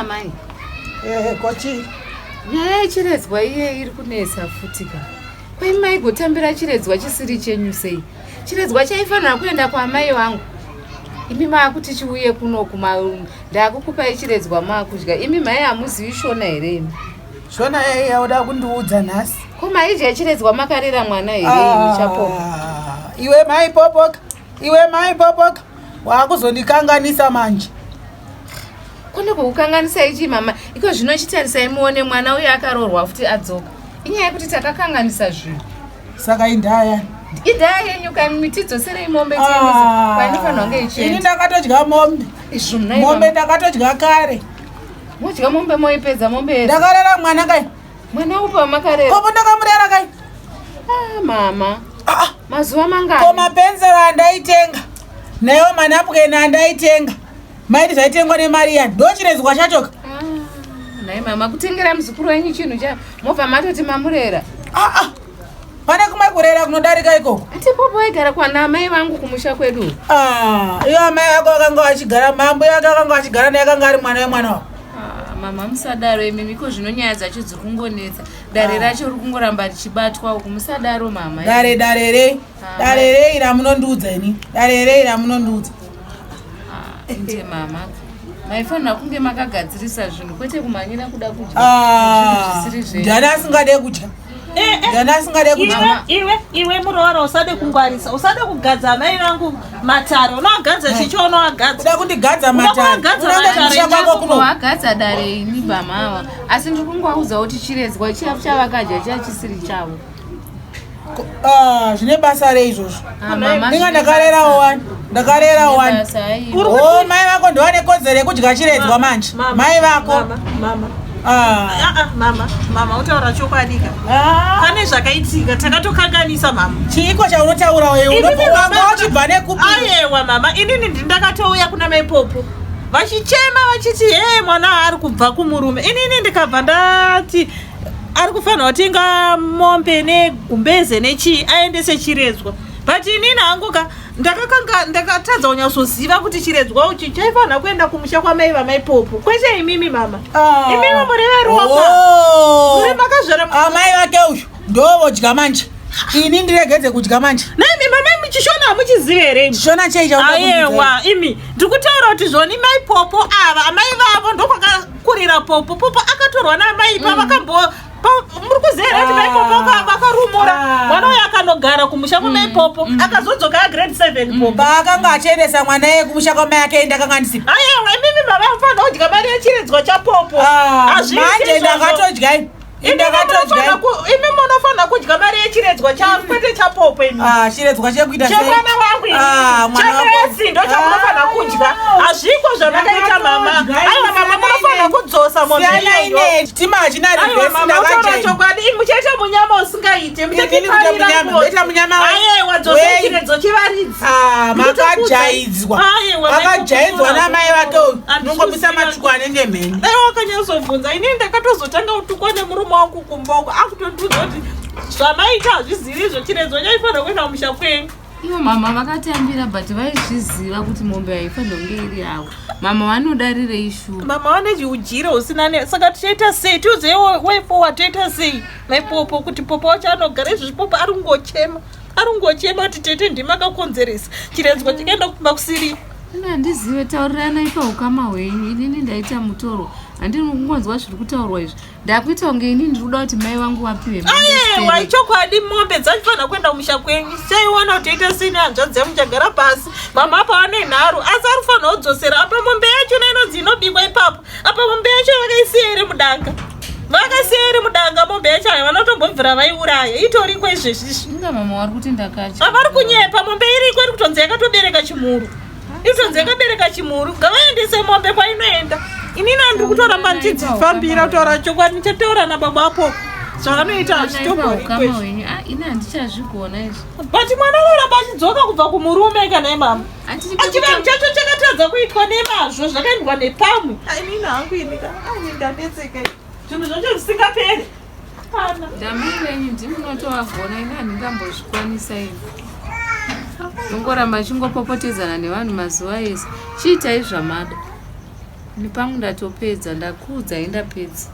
amai. Ehe, ko chii? Nyaya yechiredzwa iye iri kunetsa futi ka. Kwai maigotambira chiredzwa chisiri chenyu sei? Chiredzwa chaifanira kuenda kwaamai vangu. Imi maakuti chiuye kuno kuma ndakukupai chiredzwa maakudya. Imi mhai hamuzivi shona here imi? Shona yei yauda kundiudza nhasi? Ko maidya chiredzwa makarera mwana here imi chapopo? Ah, iwe mai popoka, iwe mai popoka, wakuzondikanganisa manje. Kune kukukanganisa ichi mama, iko zvino chitarisai muone mwana uyo akaroorwa futi adzoka. Inyaya yekuti takakanganisa zvinhu. Saka indaa yani? Indaa yenyu kani tidzoserei mombe tiendese Ah, kwainofanirwa kunge Ini ichienda. ndakatodya mombe. Izvo munai Mombe mama. ndakatodya kare. Modya mombe moipedza mombe yese. Ndakarera mwana kai. Mwana upi wamakarera? Popo ndakamurera kai. Ah, mama. Ah, ah. Mazuva Ko mangani? mapenzera andaitenga naiwo manapukeni andaitenga maiti zvaitengwa nemari yani ndochiredzwa chachoka. Ah, nhai mama kutengera muzukuru wenyu chinhu cha mobva matoti mamurera. Ah, ah. Pane kumwe kurera kunodarika ikoko. Ati popo aigara kwana amai vangu kumusha kwedu. Ah, iwo amai vako vakanga vachigara mambo yake akanga achigara naye akanga ari mwana wemwana wako. Ah, mama musadaro imi iko zvino nyaya dzacho dziri kungonetsa dare racho riri kungoramba richibatwa uku musadaro mama. Dare dare rei Ah, dare rei ramunondiudza ini dare rei ramunondiudza. Ah, inde mama maifanira kunge makagadzirisa zvinhu kwete kumhanyira kuda kudya Ah, zvinhu zvisiri zvenyu. ndiani asingade kudya ndiani asingade kudya Mama. Iwe iwe muroora usade kungwarisa usade kugadza amai vangu matare unoagadza chicho unoagadza kuda kundigadza Kuda matare kuwagadza unenge matare, kumusha kwako kuno Wagadza dare ini bamava asi ndiri kungovaudza kuti chiredzwa chiya chavakadya chiya chisiri chavo. Ah, zvine basa rei izvozvo Ah, mama, inga zvine ndakarerawo basa. wani ndakarerawo Zvine wani basa, aiwa. o mai vako ndovane kodzero yekudya chiredzwa manje mai vako mama mama Ah. Ah, ah, mama mama utaura chokwadi ka Ah, pane zvakaitika takatokanganisa mama chiiko chaunotaura wewe Inini wanga mama- wachibva nekupi ayewa mama inini ndakatouya kuna maipopo vachichema vachiti he mwana ari kubva kumurume inini ndikabva ndati ari kufanira kutenga mombe negumbeze nechii aendese chiredzwa but inini hangu ka ndakakanga ndakatadza kunyatsoziva kuti chiredzwa uchi chaifanira kuenda kumusha kwamai vamaipopo kwete imimi mama Ah. imimi muri veropa Oh. muri makazvara amai vake uyu ndovodya manje ini ndiregedze kudya manje naimi mama imi chishona hamuchizivi here imi chishona chei ayewa imi ndiri kutaura kuti zvoni mai popo ava amai vavo ndokwakakurira popo popo akatorwa naamai pa vakambo pa- muri kuziva here kuti mai popo vakarumura Ah. mwana uyo akanogara kumusha kwamai popo akazodzoka agrade 7 popo paakanga achiendesa mwana iye kumusha kwamai ake ndakanga ndisipo ayewa imimi mama mufanira kudya mari yechiredzwa chapopo Ah, Hazviiti manje izvozvo. ndakatodya ini Imi ndakatodya munofanira imi munofanira kudya mari yechiredzwa kwete chapopo imi Ah, chiredzwa chekuita sei? chemwana wangu ini. Ah, mwana wako. chemwedzi ndo chamunofanira kudya hazviko zvamakaita mama Ndakatodya aiwa mama ini, munofanira kudzosa mombe Siyana iyoyo ine chitima hachina aiwa reverse mama utaura ndakajai chokwadi imi muchaita munyama usingaite Inini kuita munyama, ndoita munyama aiwa dzosai wei. chiredzo chivaridzi Ah, makajaidzwa Aiwa, makajaidzwa maikukura. namai vake uyu Handisi nongomisa kuziva. matsvuku anenge mheni dai wakanyatsobvunza inini ndakatozotanga kutukwa nemurume wangu kumba uko akutondiudza kuti zvamaita hazvizivi izvo chiredzo chaifanira kuenda kumusha kwenyu Ivo mama vakatambira but vaizviziva kuti mombe haifanira kunge iri yavo. Mama vanodarirei shuwa. mama vane chiujire usina ne saka tichaita sei tiudzei way forward toita sei maipopo kuti popo wacho anogara izvozvi popo ari kungochema ari kungochema kuti tete ndimi akakonzeresa chiredzwa chikaenda kumba kusiriko Ini handizive tauriranai paukama hwenyu inini ndaita mutoro handini kungonzwa zviri kutaurwa izvi ndakuita kunge inini ndiri kuda kuti mai vangu vapiwe mombe ayewa stereki. ichokwadi mombe dzachifanira kuenda kumusha kwenyu chaiwana kuti toita sei nehanzvadzi yamuchagara pasi mama apa vane nharo asi ari kufanira kudzosera apa mombe yachona inonzi inobikwa ipapo apa mombe yacho vakaisiya iri mudanga vakasiya iri mudanga mombe yacho aya vanotombobvira vaiuraya itoriko izvezvizvi inga mama vari kuti ndakatya avari kunyepa mombe iriko iri kutonzi yakatobereka chimhuru iri kutonzi yakabereka chimhuru ngavaendese mombe kwainoenda inini handiri kutoramba ndichidzifambira kutaura chokwadi ndichataura nababa apo zvavanoita hazvitomboriko Paukama izvi hwenyu Ah, ini handichazvigona izvi but mwana anoramba achidzoka kubva kumurume kana imama Handiti achivanhu chacho chakatadza kuitwa nemazvo zvakaendwa nepamwe inini hangu inika ai ndanetseka zvinhu zvacho zvisingaperi Kana. Ndamai venyu ndimi munotovagona ini handingambozvikwanisa ini nongoramba chingopopotedzana nevanhu mazuva ese chiitai zvamada. Ini pangu ndatopedza, ndakuudzai ndapedza.